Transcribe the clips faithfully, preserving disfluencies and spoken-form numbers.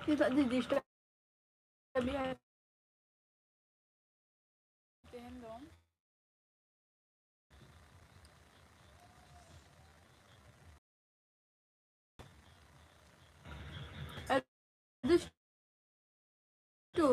ᱪᱮᱫᱟᱜ ᱡᱮ ᱰᱤᱥᱴᱟᱨᱵ ᱮᱫᱟᱭ ᱛᱮᱦᱮᱧ ᱫᱚ᱾ ᱟᱹᱰᱤ ᱴᱩ᱾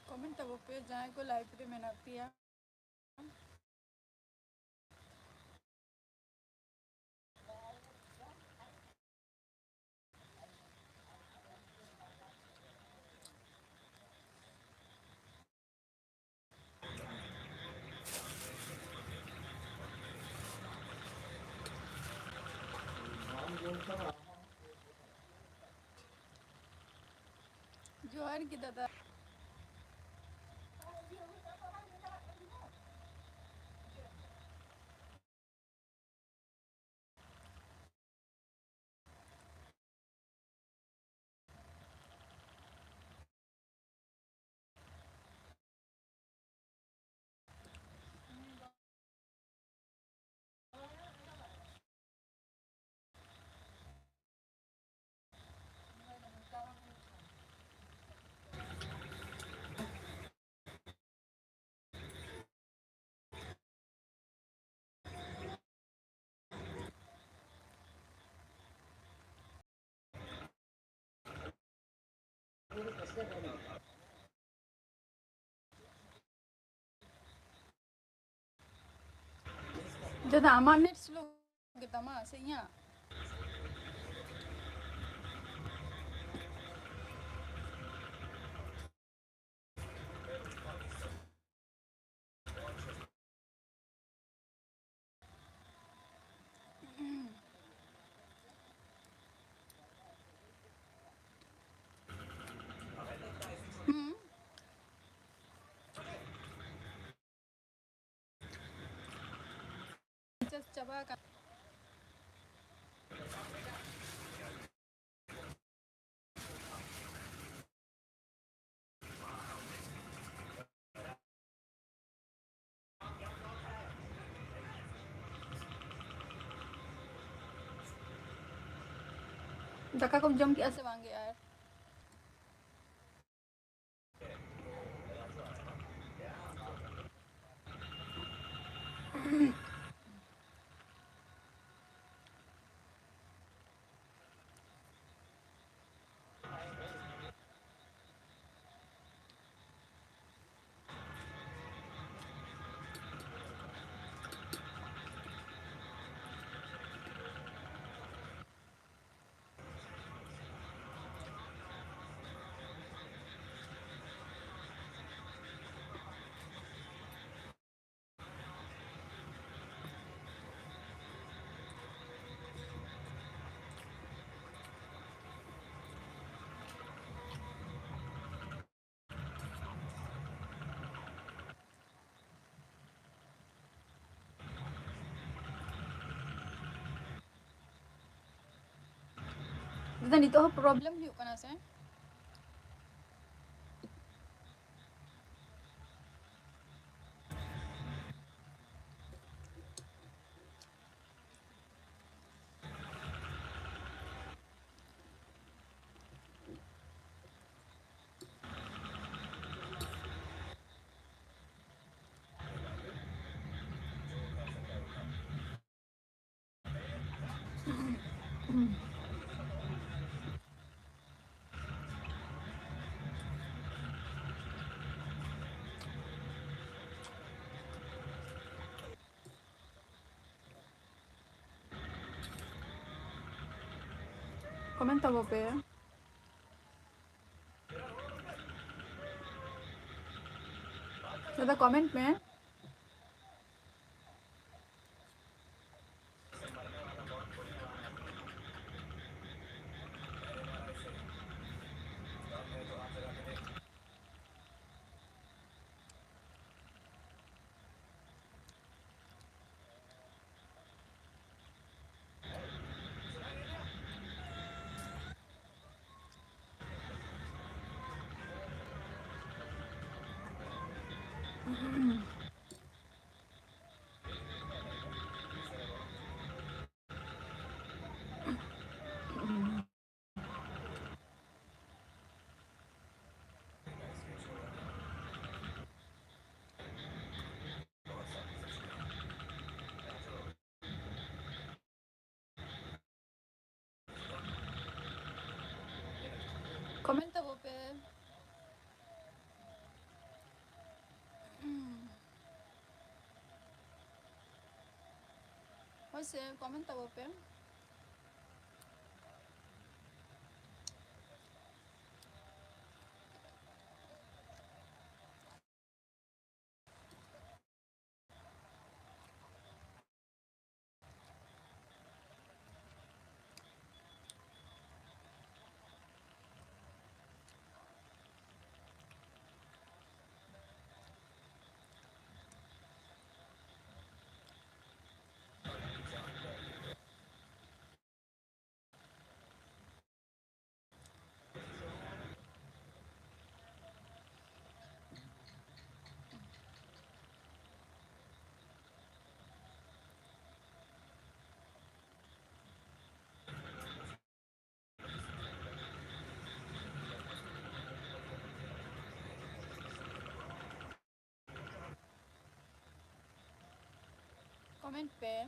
ᱠᱚᱢᱮᱱᱴ ᱛᱟᱵᱚ ᱯᱮ, ᱡᱟᱦᱟᱸᱭ ᱠᱚ ᱞᱟᱭᱤᱵᱷ ᱨᱮ ᱢᱮᱱᱟᱜ ᱯᱮᱭᱟ᱾ ᱡᱚᱦᱟᱨ ᱜᱮ ᱫᱟᱫᱟ᱾ ᱫᱟᱫᱟ, ᱟᱢᱟᱜ ᱱᱮᱴ ᱥᱞᱳ ᱜᱮᱛᱟᱢᱟ ᱥᱮ ᱤᱧᱟᱹᱜ? ᱦᱩᱸ᱾ ᱪᱟᱥ ᱪᱟᱵᱟ ᱟᱠᱟᱱ᱾ ᱫᱟᱠᱟ ᱠᱚᱢ ᱡᱚᱢ ᱠᱮᱜᱼᱟ ᱥᱮ ᱵᱟᱝ ᱜᱮ ᱟᱨ? ᱫᱟᱫᱟ, ᱱᱤᱛᱚᱜ ᱦᱚᱸ ᱯᱨᱚᱵᱞᱮᱢ ᱦᱩᱭᱩᱜ ᱠᱟᱱᱟ ᱥᱮ? ᱠᱚᱢᱮᱱᱴ ᱛᱟᱵᱚ ᱯᱮ᱾ ᱫᱟᱫᱟ, ᱠᱚᱢᱮᱱᱴ ᱢᱮ᱾ ᱠᱚᱢᱮᱱᱴ ᱛᱟᱵᱚ ᱯᱮ᱾ ᱦᱳᱭ ᱥᱮ, ᱠᱚᱢᱮᱱᱴ ᱛᱟᱵᱚ ᱯᱮ᱾ ᱠᱚᱢᱮᱱᱴ ᱯᱮ᱾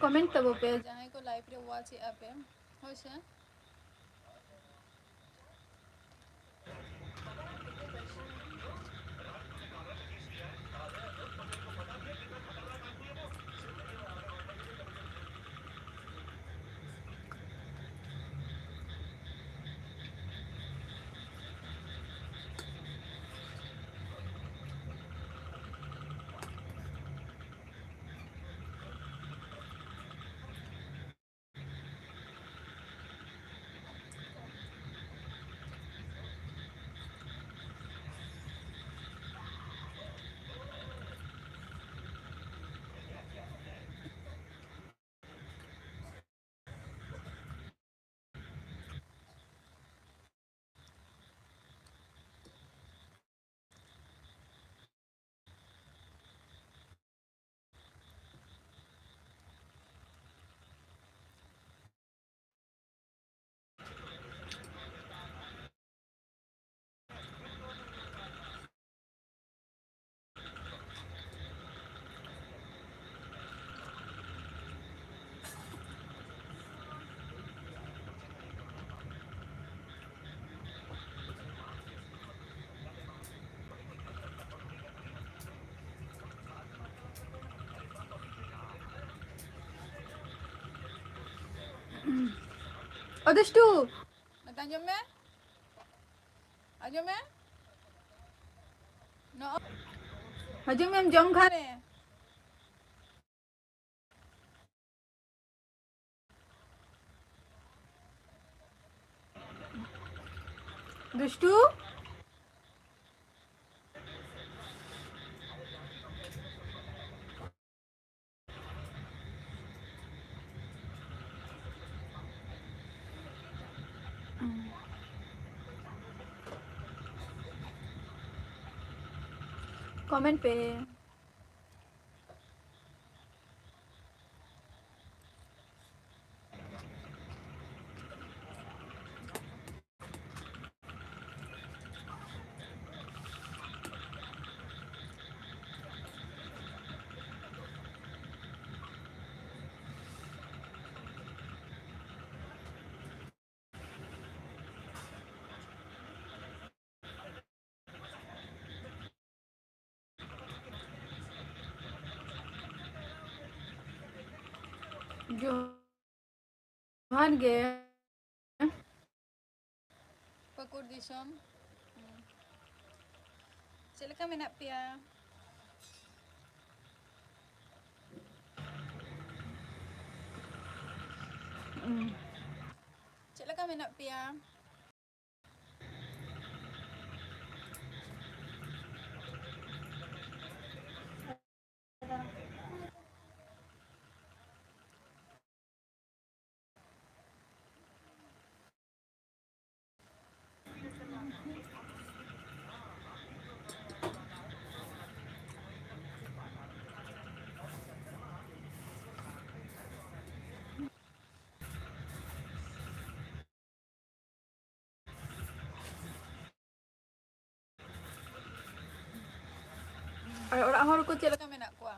ᱠᱚᱢᱮᱱᱴ ᱛᱟᱵᱚ ᱯᱮ, ᱡᱟᱦᱟᱸᱭ ᱠᱚ ᱞᱟᱭᱤᱵᱷ ᱨᱮ ᱣᱟᱪ ᱮᱫᱼᱟ ᱯᱮ, ᱦᱳᱭ ᱥᱮ᱾ ᱚ ᱫᱩᱥᱴᱩ, ᱱᱚᱛᱮ ᱟᱸᱡᱚᱢ ᱢᱮ, ᱟᱸᱡᱚᱢ ᱢᱮ, ᱱᱚᱜᱼᱚ, ᱦᱤᱡᱩᱜ ᱢᱮᱢ ᱡᱚᱢ ᱠᱷᱟᱱ ᱨᱮ᱾ ᱫᱩᱥᱴᱩ᱾ ᱠᱚᱢᱮᱱᱴ ᱯᱮ᱾ ᱡᱚᱦᱟᱨ ᱜᱮ᱾ ᱯᱟᱹᱠᱩᱲ ᱫᱤᱥᱚᱢ᱾ ᱪᱮᱫ ᱞᱮᱠᱟ ᱢᱮᱱᱟᱜ ᱯᱮᱭᱟ? ᱪᱮᱫ ᱞᱮᱠᱟ ᱢᱮᱱᱟᱜ ᱯᱮᱭᱟ? ᱟᱨ ᱚᱲᱟᱜ ᱦᱚᱲ ᱠᱚ ᱪᱮᱫ ᱞᱮᱠᱟ ᱢᱮᱱᱟᱜ ᱠᱚᱣᱟ?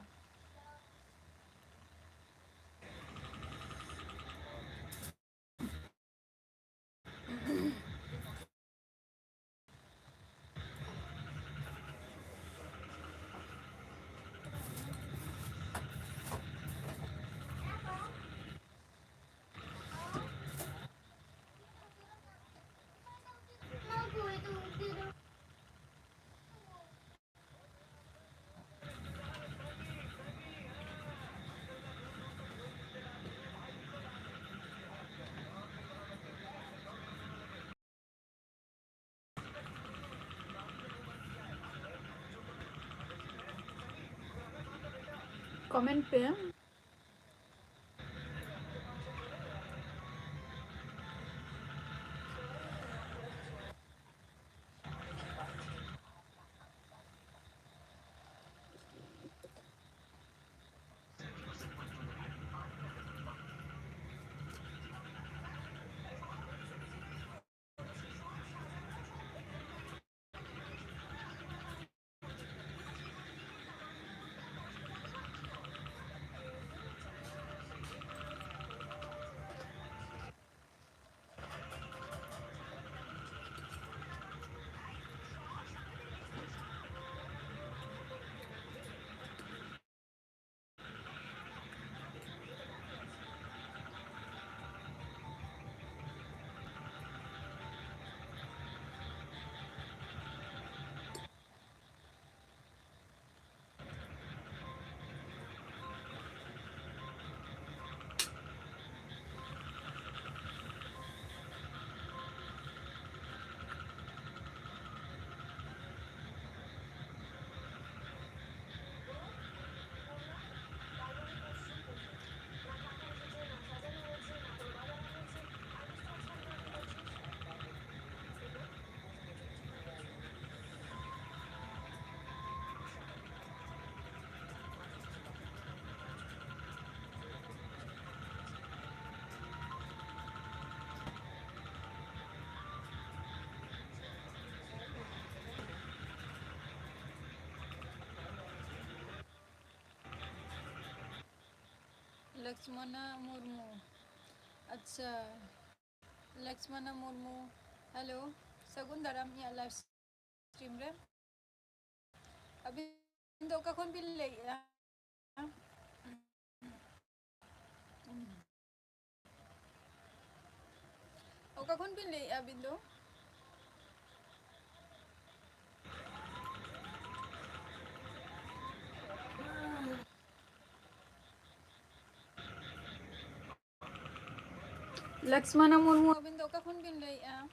Comment ᱯᱮ᱾ ᱞᱚᱠᱥᱢᱚᱱᱟ ᱢᱩᱨᱢᱩ᱾ ᱟᱪᱪᱷᱟ, ᱞᱚᱠᱥᱢᱚᱱᱟ ᱢᱩᱨᱢᱩ, hello, ᱥᱟᱹᱜᱩᱱ ᱫᱟᱨᱟᱢ ᱤᱧᱟᱹᱜ live stream ᱨᱮ᱾ ᱟᱹᱵᱤᱱ ᱫᱚ ᱚᱠᱟ ᱠᱷᱚᱱ ᱵᱤᱱ ᱞᱟᱹᱭᱮᱫᱼᱟ? ᱚᱠᱟ ᱠᱷᱚᱱ ᱵᱤᱱ ᱞᱟᱹᱭᱮᱫᱼᱟ ᱟᱹᱵᱤᱱ ᱫᱚ? ᱞᱚᱠᱥᱢᱟᱱᱟ ᱢᱩᱨᱢᱩ, ᱟᱹᱵᱤᱱ ᱫᱚ ᱚᱠᱟ ᱠᱷᱚᱱ ᱵᱤᱱ ᱞᱟᱹᱭᱮᱫᱼᱟ?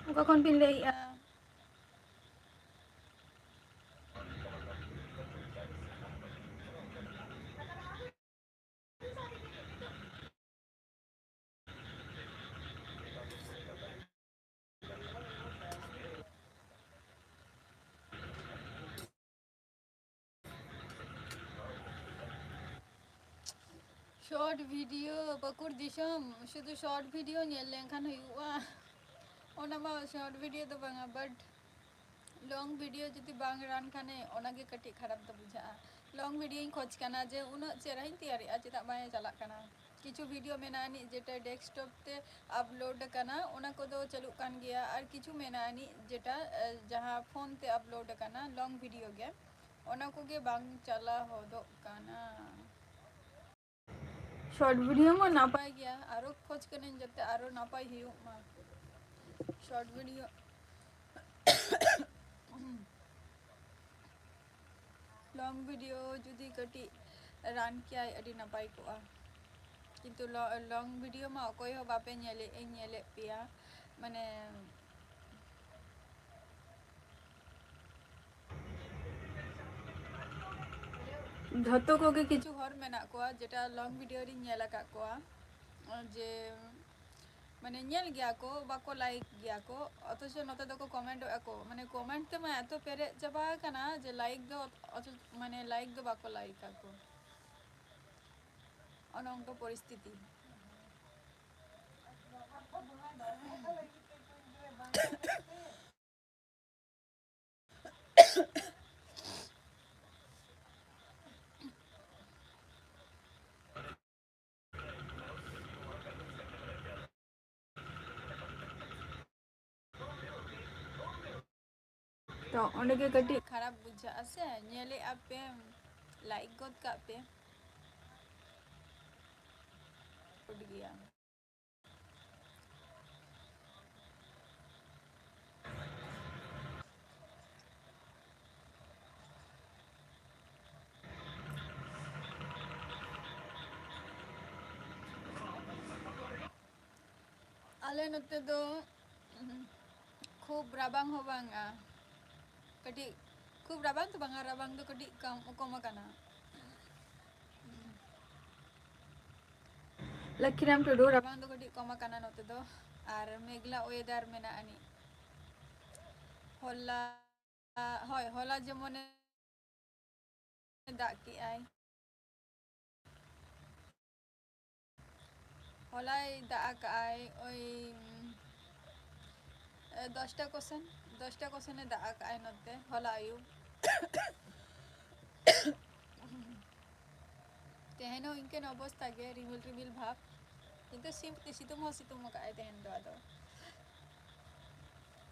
ᱚᱠᱟ ᱠᱷᱚᱱ ᱵᱤᱱ ᱞᱟᱹᱭᱮᱫᱼᱟ? Short video, ᱯᱟᱹᱠᱩᱲ ᱫᱤᱥᱚᱢ, ᱥᱩᱫᱷᱩ short video ᱧᱮᱞ ᱞᱮᱱᱠᱷᱟᱱ ᱦᱩᱭᱩᱜᱼᱟ? ᱚᱱᱟ ᱢᱟ short video ᱫᱚ ᱵᱟᱝᱟ, but long video ᱡᱩᱫᱤ ᱵᱟᱝ run ᱠᱷᱟᱱᱮ, ᱚᱱᱟᱜᱮ ᱠᱟᱹᱴᱤᱡ ᱠᱷᱟᱨᱟᱯ ᱫᱚ ᱵᱩᱡᱷᱟᱹᱜᱼᱟ᱾ Long videoᱧ ᱠᱷᱚᱡᱽ ᱠᱟᱱᱟ ᱡᱮ ᱩᱱᱟᱹᱜ ᱪᱮᱦᱨᱟᱧ ᱛᱮᱭᱟᱨᱮᱜᱼᱟ, ᱪᱮᱫᱟᱜ ᱵᱟᱝ ᱪᱟᱞᱟᱜ ᱠᱟᱱᱟ? ᱠᱤᱪᱷᱩ video ᱢᱮᱱᱟᱜᱼᱟ ᱟᱹᱱᱤᱡ ᱡᱮᱴᱟ desktop ᱛᱮ upload ᱟᱠᱟᱱᱟ, ᱚᱱᱟ ᱠᱚᱫᱚ ᱪᱟᱹᱞᱩᱜ ᱠᱟᱱ ᱜᱮᱭᱟ, ᱟᱨ ᱠᱤᱪᱷᱩ ᱢᱮᱱᱟᱜᱼᱟ ᱟᱹᱱᱤᱡ ᱡᱮᱴᱟ, ᱮ, ᱡᱟᱦᱟᱸ phone ᱛᱮ upload ᱟᱠᱟᱱᱟ long video ᱜᱮ, ᱚᱱᱟ ᱠᱚᱜᱮ ᱵᱟᱝ ᱪᱟᱞᱟᱣ ᱦᱚᱫᱚᱜ ᱠᱟᱱᱟ᱾ Short video ᱢᱟ ᱱᱟᱯᱟᱭ ᱜᱮᱭᱟ, ᱟᱨᱚ ᱠᱷᱚᱡᱽ ᱠᱟᱹᱱᱟᱹᱧ ᱡᱟᱛᱮ ᱟᱨᱚ ᱱᱟᱯᱟᱭ ᱦᱩᱭᱩᱜ ᱢᱟ short video᱾ Long video ᱡᱩᱫᱤ ᱠᱟᱹᱴᱤᱡ run ᱠᱮᱭᱟᱭ, ᱟᱹᱰᱤ ᱱᱟᱯᱟᱭ ᱠᱚᱜᱼᱟ, ᱠᱤᱱᱛᱩ ᱞᱚ-, long video ᱢᱟ ᱚᱠᱚᱭ ᱦᱚᱸ ᱵᱟᱯᱮ ᱧᱮᱞᱮᱫ, ᱤᱧ ᱧᱮᱞᱮᱫ ᱯᱮᱭᱟ, ᱢᱟᱱᱮ ᱡᱷᱚᱛᱚ ᱠᱚᱜᱮ ᱠᱤᱪᱷᱩ ᱦᱚᱲ ᱢᱮᱱᱟᱜ ᱠᱚᱣᱟ, ᱡᱮᱴᱟ ᱞᱚᱝ ᱵᱷᱤᱰᱤᱭᱳ ᱨᱤᱧ ᱧᱮᱞ ᱟᱠᱟᱫ ᱠᱚᱣᱟ, ᱡᱮ ᱢᱟᱱᱮ ᱧᱮᱞ ᱜᱮᱭᱟ ᱠᱚ, ᱵᱟᱠᱚ ᱞᱟᱭᱤᱠ ᱜᱮᱭᱟ ᱠᱚ, ᱚᱛᱷᱚᱪᱚ ᱱᱚᱛᱮ ᱫᱚᱠᱚ ᱠᱚᱢᱮᱱᱴᱚᱜᱼᱟ ᱠᱚ, ᱢᱟᱱᱮ ᱠᱚᱢᱮᱱᱴ ᱛᱮᱢᱟ ᱮᱛᱚ ᱯᱮᱨᱮᱡ ᱪᱟᱵᱟ ᱟᱠᱟᱱᱟ ᱡᱮ ᱞᱟᱭᱤᱠ ᱫᱚ ᱚᱛᱷᱚᱪᱚ ᱢᱟᱱᱮ ᱞᱟᱭᱤᱠ ᱫᱚ ᱵᱟᱠᱚ ᱞᱟᱭᱤᱠ ᱟᱠᱚ᱾ ᱚᱱᱮ ᱚᱱᱠᱟ ᱯᱚᱨᱤᱥᱛᱷᱤᱛᱤ᱾ ᱛᱚ ᱚᱸᱰᱮ ᱜᱮ ᱠᱟᱹᱴᱤᱡ ᱠᱷᱟᱨᱟᱯ ᱵᱩᱡᱷᱟᱹᱜᱼᱟ ᱥᱮ, ᱧᱮᱞᱮᱫᱼᱟ ᱯᱮ, ᱞᱟᱭᱤᱠ ᱜᱚᱫ ᱠᱟᱜ ᱯᱮ᱾ ᱜᱩᱰ ᱜᱮᱭᱟ᱾ ᱟᱞᱮ ᱱᱚᱛᱮ ᱫᱚ, ᱩᱸ, ᱠᱷᱩᱵ ᱨᱟᱵᱟᱝ ᱦᱚᱸ ᱵᱟᱝᱟ, ᱠᱟᱹᱴᱤᱡ ᱠᱷᱩᱵ ᱨᱟᱵᱟᱝ ᱫᱚ ᱵᱟᱝᱟ, ᱨᱟᱵᱟᱝ ᱫᱚ ᱠᱟᱹᱴᱤᱡ ᱠᱚᱢ, ᱠᱚᱢ ᱟᱠᱟᱱᱟ᱾ ᱞᱚᱠᱠᱷᱤᱨᱟᱢ ᱴᱩᱰᱩ, ᱨᱟᱵᱟᱝ ᱫᱚ ᱠᱟᱹᱴᱤᱡ ᱠᱚᱢ ᱟᱠᱟᱱᱟ ᱱᱚᱛᱮ ᱫᱚ, ᱟᱨ ᱢᱮᱜᱷᱞᱟ ᱳᱭᱮᱫᱟᱨ ᱢᱮᱱᱟᱜ ᱟᱹᱱᱤᱡ᱾ ᱦᱚᱞᱟ, ᱦᱳᱭ, ᱦᱚᱞᱟ ᱡᱮᱢᱚᱱᱮ ᱫᱟᱜ ᱠᱮᱜᱼᱟᱭ, ᱦᱚᱞᱟᱭ ᱫᱟᱜ ᱟᱠᱟᱜᱼᱟᱭ ᱳᱭ, ᱩᱸ, ᱫᱚᱥᱴᱟ ᱠᱚᱥᱮᱱ, ᱫᱚᱥᱴᱟ ᱠᱚᱥᱮᱱᱮ ᱫᱟᱜ ᱟᱠᱟᱜᱼᱟᱭ ᱱᱚᱛᱮ, ᱦᱚᱞᱟ ᱟᱹᱭᱩᱵ᱾ ᱛᱮᱦᱮᱧ ᱦᱚᱸ ᱤᱱᱠᱟᱹᱱ ᱚᱵᱚᱥᱛᱟ ᱜᱮ, ᱨᱤᱢᱤᱞ ᱨᱤᱢᱤᱞ ᱵᱷᱟᱵᱽ, ᱠᱤᱱᱛᱩ ᱥᱤᱛᱩᱝ, ᱥᱤᱛᱩᱝ ᱦᱚᱸ ᱥᱤᱛᱩᱝ ᱟᱠᱟᱫᱼᱟᱭ ᱛᱮᱦᱮᱧ ᱫᱚ᱾ ᱟᱫᱚ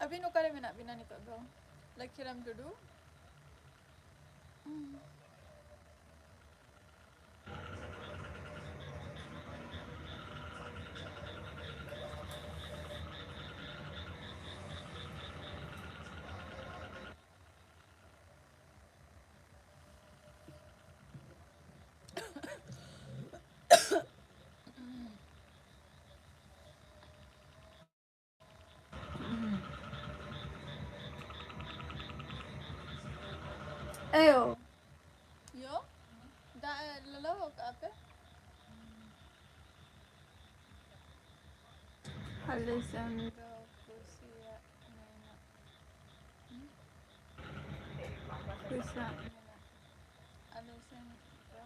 ᱟᱹᱵᱤᱱ ᱚᱠᱟᱨᱮ ᱢᱮᱱᱟᱜ ᱵᱤᱱᱟ ᱱᱤᱛᱚᱜ ᱫᱚ, ᱞᱚᱠᱠᱷᱤᱨᱟᱢ ᱴᱩᱰᱩ? Ayo. Yo? ᱟᱞᱮ ᱥᱮᱱ ᱫᱚ ᱠᱩᱥᱤᱭᱟᱜ ᱢᱮᱱᱟᱜ, ᱦᱩᱸ? ᱠᱩᱥᱤᱭᱟᱜ ᱢᱮᱱᱟᱜ, ᱟᱞᱮ ᱥᱮᱱ ᱫᱚ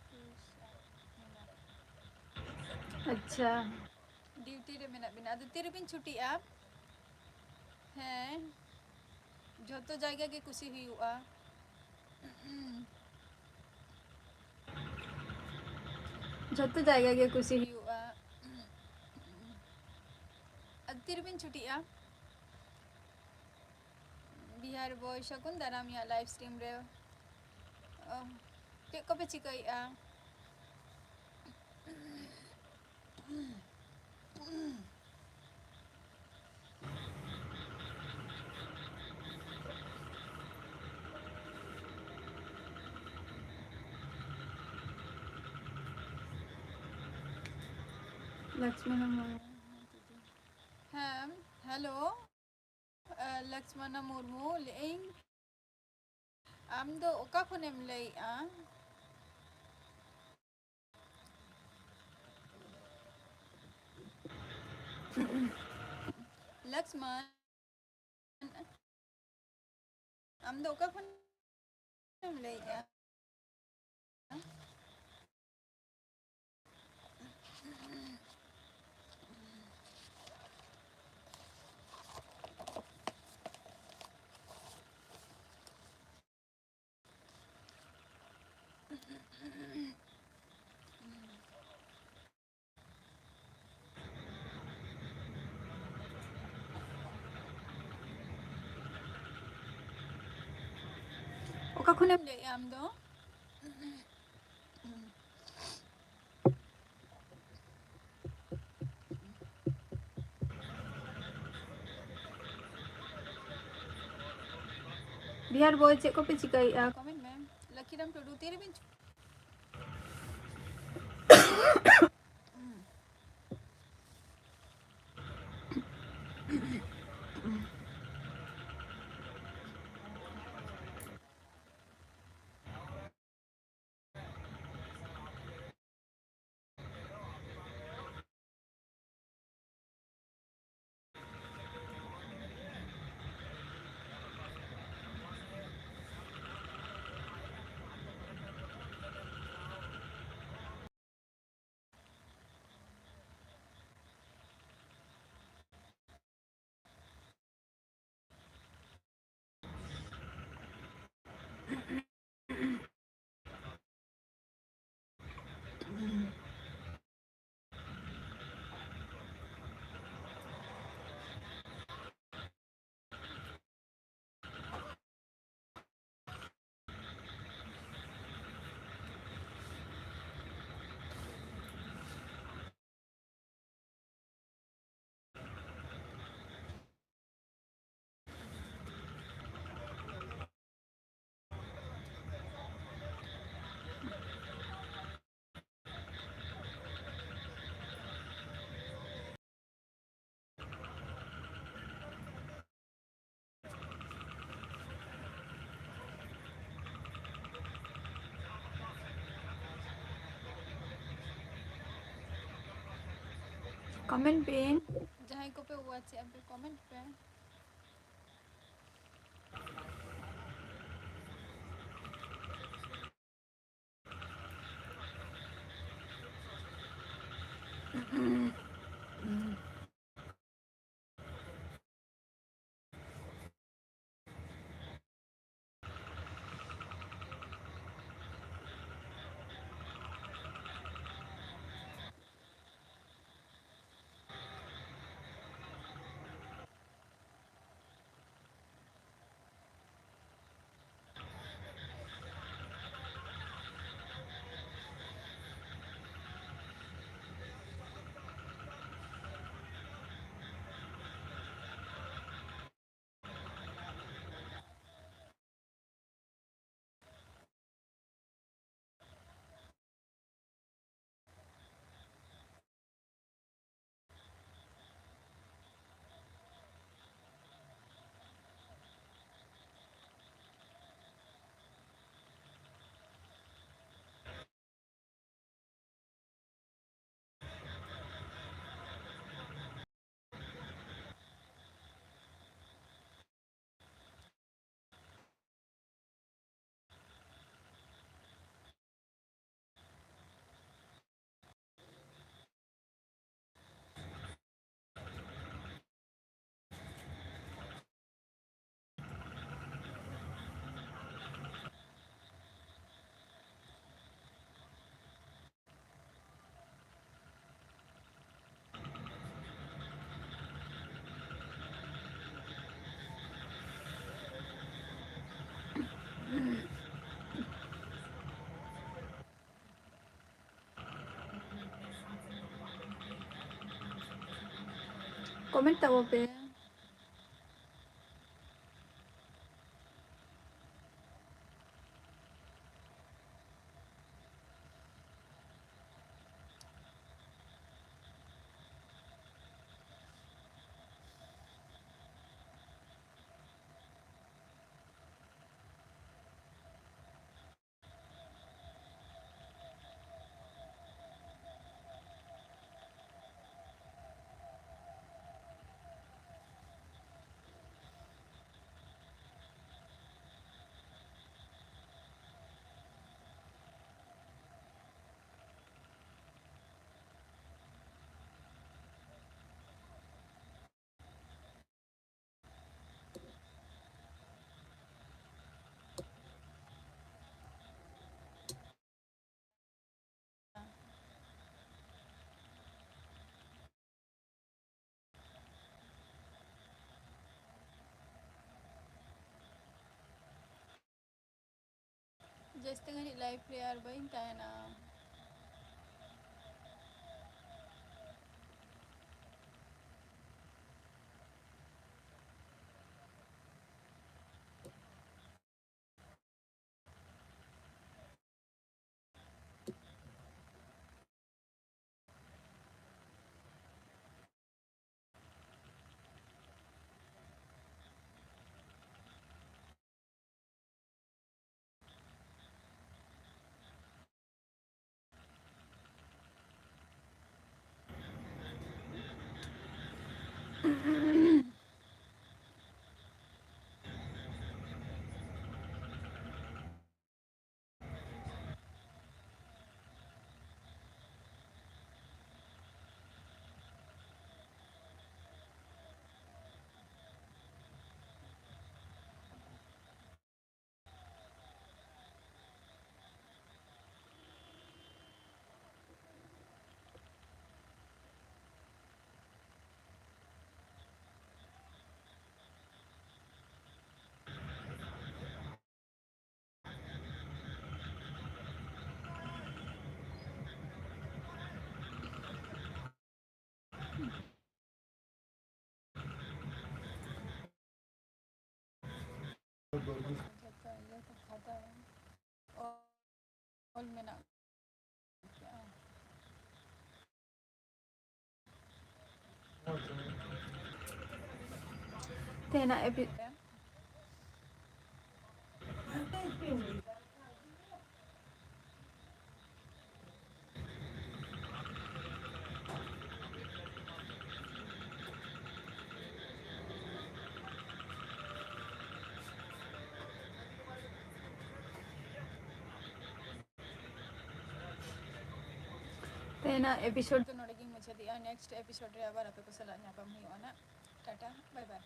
ᱠᱩᱥᱤᱭᱟᱜ ᱢᱮᱱᱟᱜ᱾ ᱟᱪᱪᱷᱟ᱾ ᱰᱤᱭᱩᱴᱤ ᱨᱮ ᱢᱮᱱᱟᱜ ᱵᱤᱱᱟ, ᱟᱫᱚ ᱛᱤᱨᱮᱵᱤᱱ ᱪᱷᱩᱴᱤᱜᱼᱟ? ᱦᱮᱸ, ᱡᱷᱚᱛᱚ ᱡᱟᱭᱜᱟ ᱜᱮ ᱠᱩᱥᱤ ᱦᱩᱭᱩᱜᱼᱟ᱾ ᱡᱷᱚᱛᱚ ᱡᱟᱭᱜᱟ ᱜᱮ ᱠᱩᱥᱤ ᱦᱩᱭᱩᱜᱼᱟ᱾ ᱟᱫᱚ ᱛᱤᱨᱮᱵᱤᱱ ᱪᱷᱩᱴᱤᱜᱼᱟ? ᱵᱤᱦᱟᱨ ᱵᱚᱭ, ᱥᱟᱹᱜᱩᱱ ᱫᱟᱨᱟᱢ ᱤᱧᱟᱹᱜ ᱞᱟᱭᱤᱵᱷ ᱥᱴᱨᱤᱢ ᱨᱮ᱾ ᱚ, ᱪᱮᱫ ᱠᱚᱯᱮ ᱪᱤᱠᱟᱹᱭᱮᱫᱼᱟ? ᱞᱚᱠᱥᱢᱚᱱᱟ ᱢᱩᱨᱢᱩ᱾ ᱦᱮᱸ, ᱦᱮᱞᱳ᱾ ᱞᱚᱠᱥᱢᱚᱱᱟ ᱢᱩᱨᱢᱩ ᱞᱟᱹᱭᱮᱫ ᱟᱹᱧ, ᱟᱢ ᱫᱚ ᱚᱠᱟ ᱠᱷᱚᱱᱮᱢ ᱞᱟᱹᱭᱮᱫᱼᱟ? ᱞᱚᱠᱥᱢᱚᱱ, ᱟᱢ ᱫᱚ ᱚᱠᱟ ᱠᱷᱚᱱᱮᱢ ᱞᱟᱹᱭᱮᱫᱼᱟ? ᱚᱠᱟ ᱠᱷᱚᱱᱮᱢ ᱞᱟᱹᱭᱮᱜᱼᱟ ᱟᱢ ᱫᱚ? ᱵᱤᱦᱟᱨ ᱵᱚᱭ, ᱪᱮᱫ ᱠᱚᱯᱮ ᱪᱤᱠᱟᱹᱭᱮᱜᱼᱟ? ᱠᱚᱢᱮᱱᱴ ᱢᱮ᱾ ᱞᱟᱠᱤᱨᱟᱢ ᱴᱩᱰᱩ, ᱛᱤᱨᱮᱵᱤᱱ Comment ᱵᱤᱱ᱾ ᱡᱟᱦᱟᱸᱭ ᱠᱚᱯᱮ watch ᱮᱫᱼᱟ ᱯᱮ, comment ᱯᱮ᱾ ᱠᱚᱢᱮᱱᱴ ᱛᱟᱵᱚ ᱯᱮ᱾ ᱡᱟᱹᱥᱛᱤ ᱜᱷᱟᱹᱲᱤᱡ ᱞᱟᱭᱤᱵᱷ ᱨᱮ ᱟᱨ ᱵᱟᱹᱧ ᱛᱟᱦᱮᱱᱟ᱾ ᱚᱞ ᱢᱮᱱᱟᱜ ᱜᱮᱭᱟ᱾ ᱛᱮᱦᱮᱧᱟᱜ ᱮᱯᱤ- ᱛᱮᱦᱮᱧᱟᱜ ᱮᱯᱤᱥᱳᱰ ᱫᱚ ᱱᱚᱰᱮ ᱜᱤᱧ ᱢᱩᱪᱟᱹᱫᱮᱜᱼᱟ᱾ ᱱᱮᱠᱥᱴ ᱮᱯᱤᱥᱳᱰ ᱨᱮ ᱟᱵᱟᱨ ᱟᱯᱮ ᱠᱚ ᱥᱟᱞᱟᱜ ᱧᱟᱯᱟᱢ ᱦᱩᱭᱩᱜᱼᱟ ᱱᱟᱜ᱾ ᱴᱟᱴᱟ, ᱵᱟᱭ ᱵᱟᱭ᱾